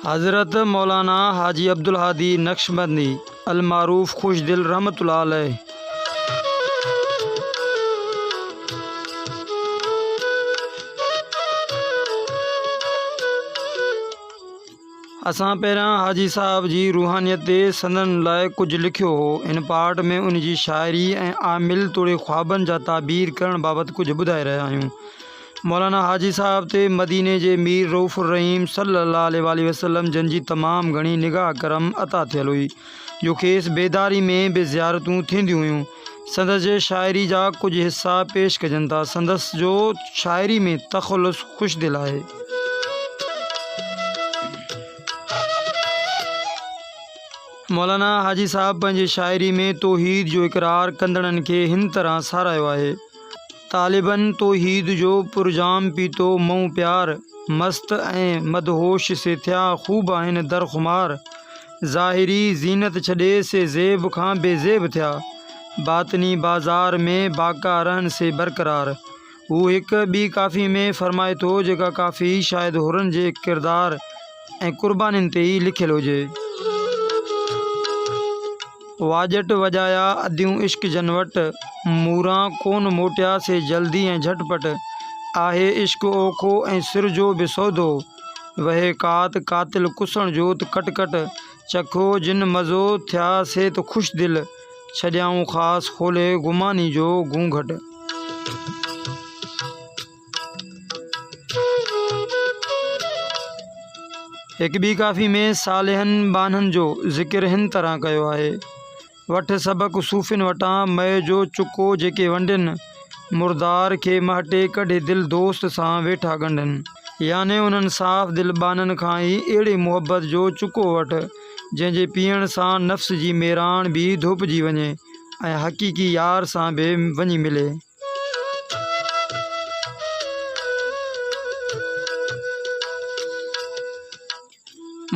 حضرت مولانا حاجي عبدالهادي نقشبندي المعروف خوشدل رحمة الله عليه. اسان پهريان حاجي صاحب جي روحانيت تي سندن لاء ڪجهه لکيو هو. هن پارٽ ۾ ان جي شاعري ۽ عامل توڙي خوابن جا تعبير ڪرڻ بابت ڪجهه ٻڌائي رهيا آهيون. مولانا حاجي صاحب تي مديني جي مير رئوف الرحيم صلي الله عليه واٰله وسلم جن جي تمام گهڻي نگاهه ڪرم عطا ٿيل هئي جو کيس بيداري ۾ به زيارتون ٿينديون هيون. سندس جي شاعري جا ڪجهه حصا پيش ڪجن ٿا. سندس جو شاعري ۾ تخلص خوشدل آهي. مولانا حاجي صاحب پنهنجي شاعري ۾ توحيد جو اقرار ڪندڙن کي هن طرح ساراهيو آهي. طالبن توحيد جو پرجام پيتو مئون پيار، مست ۽ مدهوش سي ٿيا خوب آهن در خمار، ظاهري زينت ڇڏي سي زيب کان بي زيب ٿيا، باطني بازار ۾ باقا رهن سي برقرار. هو هڪ ٻي ڪافي ۾ فرمائي ٿو جيڪا ڪافي شايد حرن جي ڪردار ۽ قربانين تي ئي لکيل هجي. واڄٽ وڄايا اديون عشق جن وٽ، موران ڪون موٽيا سي جلدي ۽ جهٽ پٽ، آهي عشق اوکو ۽ سر جو به سودو، وهي ڪات قاتل ڪسڻ جو ته ڪٽ ڪٽ، چکيو جن مزو ٿيا سي ته خوش دل، ڇڏيائون خاص کولي گماني جو گونگهٽ. هڪ ٻي ڪافي ۾ صالحن ٻانهن جو ذڪر هن طرح ڪيو آهي. وٺ سبق صوفين وٽان مئي جو چڪو جيڪي ونڊين، مردار کي مهٽي ڪڍي دل دوست سان ويٺا ڳنڍن. يعني انهن صاف دل ٻانهن کان ئي اهڙي محبت جو چڪو وٺ، جنهن جي پيئڻ سان نفس جي ميراڻ به ڌوپجي وڃي ۽ حقيقي يار سان به وڃي ملي.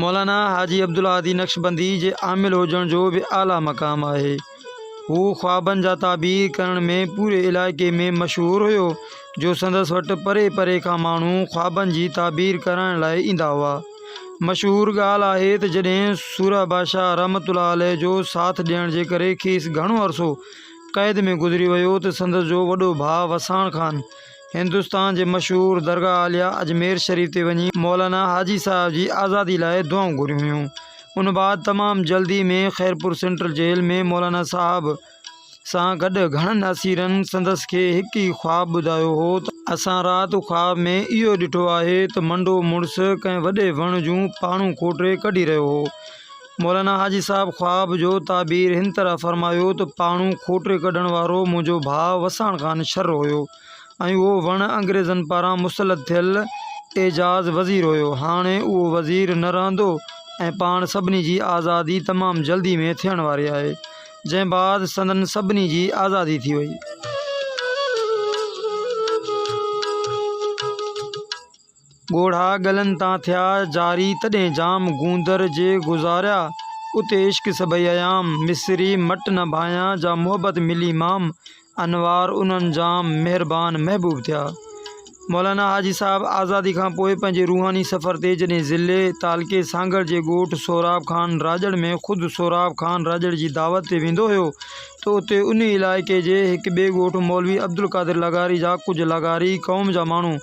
مولانا حاجي عبدالهادي نقشبندي جي عامل هجڻ جو به اعليٰ مقام آهي. هو خوابن جا تعبير ڪرڻ ۾ پوري علائقي ۾ مشهور هيو جو سندس وٽ پري پري کان ماڻهو خوابن جي تعبير ڪرائڻ لاء ايندا هئا. مشهور ڳالهه آهي ته جڏهن سوره بادشاهه رحمة الله عليه جو ساٿ ڏيڻ جي ڪري کيس گهڻو عرصو قيد ۾ گذري ويو ته سندس جو وڏو ڀاء وساڻ خان هندستان جي مشهور درگاهه عاليه اجمير شريف تي وڃي مولانا حاجي صاحب جي آزادي لاء دعائون گهريون هيون. ان بعد تمام جلدي ۾ خيرپور سينٽرل جيل ۾ مولانا صاحب سان گڏ گهڻن اسيرن سندس کي هڪ ئي خواب ٻڌايو هو ته اسان رات خواب ۾ اهو ڏٺو آهي ته منڊو مڙس ڪنهن وڏي وڻ جون پاڙون کوٽي ڪڍي رهيو هو. مولانا حاجي صاحب خواب جو تعبير هن طرح فرمايو ته پاڻون کوٽي ڪڍڻ وارو منهنجو ڀاء وساڻ خان شر هيو ۽ اهو وڻ انگريزن پاران مسلط ٿيل اعجاز وزير هيو. هاڻي اهو وزير نه رهندو ۽ پاڻ سڀني جي آزادي تمام جلدي ۾ ٿيڻ واري آهي. جنهن بعد سندن سڀني جي آزادي ٿي وئي. ڳوڙها ڳلن تان ٿيا جاري تڏهن جام گوندر جي گذاريا اتي عشق سڀئي ايام مصري مٽ نه ڀانيان جا محبت ملي مام انوار انهن جام مهربان محبوب ٿيا. مولانا حاجي صاحب آزادي کان پوء پنهنجي روحاني سفر تي جڏهن ضلعي تعلقي سانگهڙ جي ڳوٺ سهراب خان راڄڙ ۾ خود سهراب خان راڄڙ جي دعوت تي ويندو هيو ته اتي انهي علائقي جي هڪ ٻئي ڳوٺ مولوي عبدالقادر لغاري جا ڪجهه لغاري قوم جا ماڻهو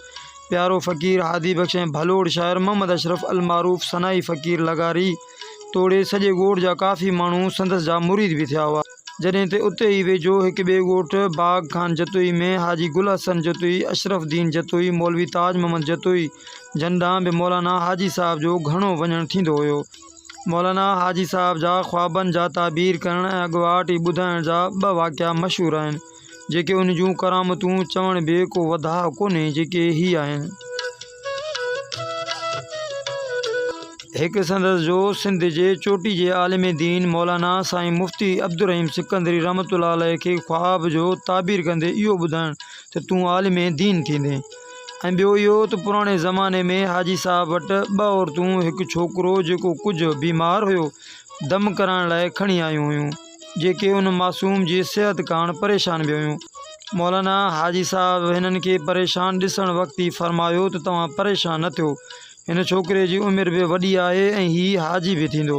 پيارو فقير هادي بخش ۽ ڀلوڙ شاعر محمد اشرف المعروف ثنائي فقير لغاري توڙي سڄي ڳوٺ جا ڪافي ماڻهو سندس جا مريد به ٿيا هئا. جڏهن ته اتي ئي ويجهو هڪ ٻئي ڳوٺ باغ خان جتوئي ۾ حاجي گل حسن جتوئي، اشرف الدين جتوئي، مولوي تاج محمد جتوئي جن ڏانهن به مولانا حاجي صاحب جو گهڻو وڃڻ ٿيندو هيو. مولانا حاجي صاحب جا خوابن جا تعبير ڪرڻ ۽ اڳواٽ ئي ٻڌائڻ جا ٻه واقعا مشهور آهن، جيڪي ان جون ڪرامتون چوڻ به ڪو وڌاء ڪونهي، جيڪي هي آهن. هڪ سندس جو سنڌ جي چوٽي جي عالم دين مولانا سائين مفتي عبدالرحيم سڪندري رحمة الله عليه کي خواب جو تعبير ڪندي اهو ٻڌائڻ ته تون عالم دين ٿيندين. ۽ ٻيو اهو ته پراڻي زماني ۾ حاجي صاحب وٽ ٻه عورتون هڪ ڇوڪرو جيڪو ڪجهه بيمار هيو دم ڪرائڻ لاء کڻي آيون هيون جيڪي ان معصوم جي صحت ڪاڻ پريشان به هيون. مولانا حاجي صاحب هنن کي پريشان ڏسڻ وقت ئي فرمايو ته توهان پريشان نه ٿيو. هن ڇوڪري جي عمر به وڏي آهي ۽ هي حاجي به ٿيندو.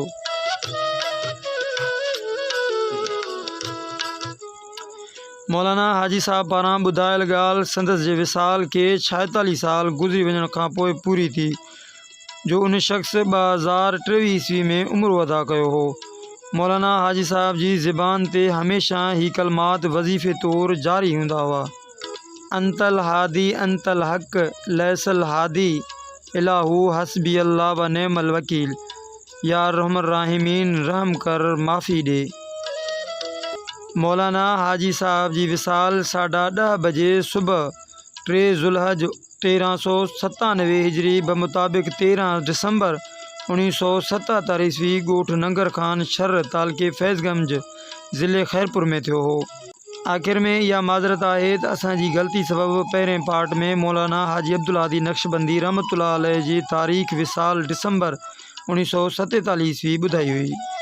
مولانا حاجي صاحب پاران ٻڌايل ڳالهه سندس جي وصال کي ڇائيتاليهه سال گذري وڃڻ کان پوء پوري ٿي، جو ان شخص 2023 عيسوي ۾ عمرو ادا ڪيو هو. مولانا حاجي صاحب جي زبان تي هميشه هي ڪلمات وظيفي طور جاري هوندا هئا. انت الهادي انت الحق ليس الهادي الا هو حسبي الله و نعم الوڪيل يا ارحم الراحمين رحم ڪر معافي ڏي. مولانا حاجي صاحب جي وصال ساڍا ڏهه بجي صبح 3 ذوالحج 1397 هجري بمطابق 13 ڊسمبر 1977 عيسوي ڳوٺ ننگر خان شھر تعلقي فيض گنج ضلعي خيرپور ۾ ٿيو هو. آخر ۾ اها معذرت آهي ته اسان جي غلطي سبب پهرين پارٽ ۾ مولانا حاجي عبدالهادي نقشبندي رحمة الله عليه جي تاريخ وصال ڊسمبر 1947 عيسوي ٻڌائي هئي.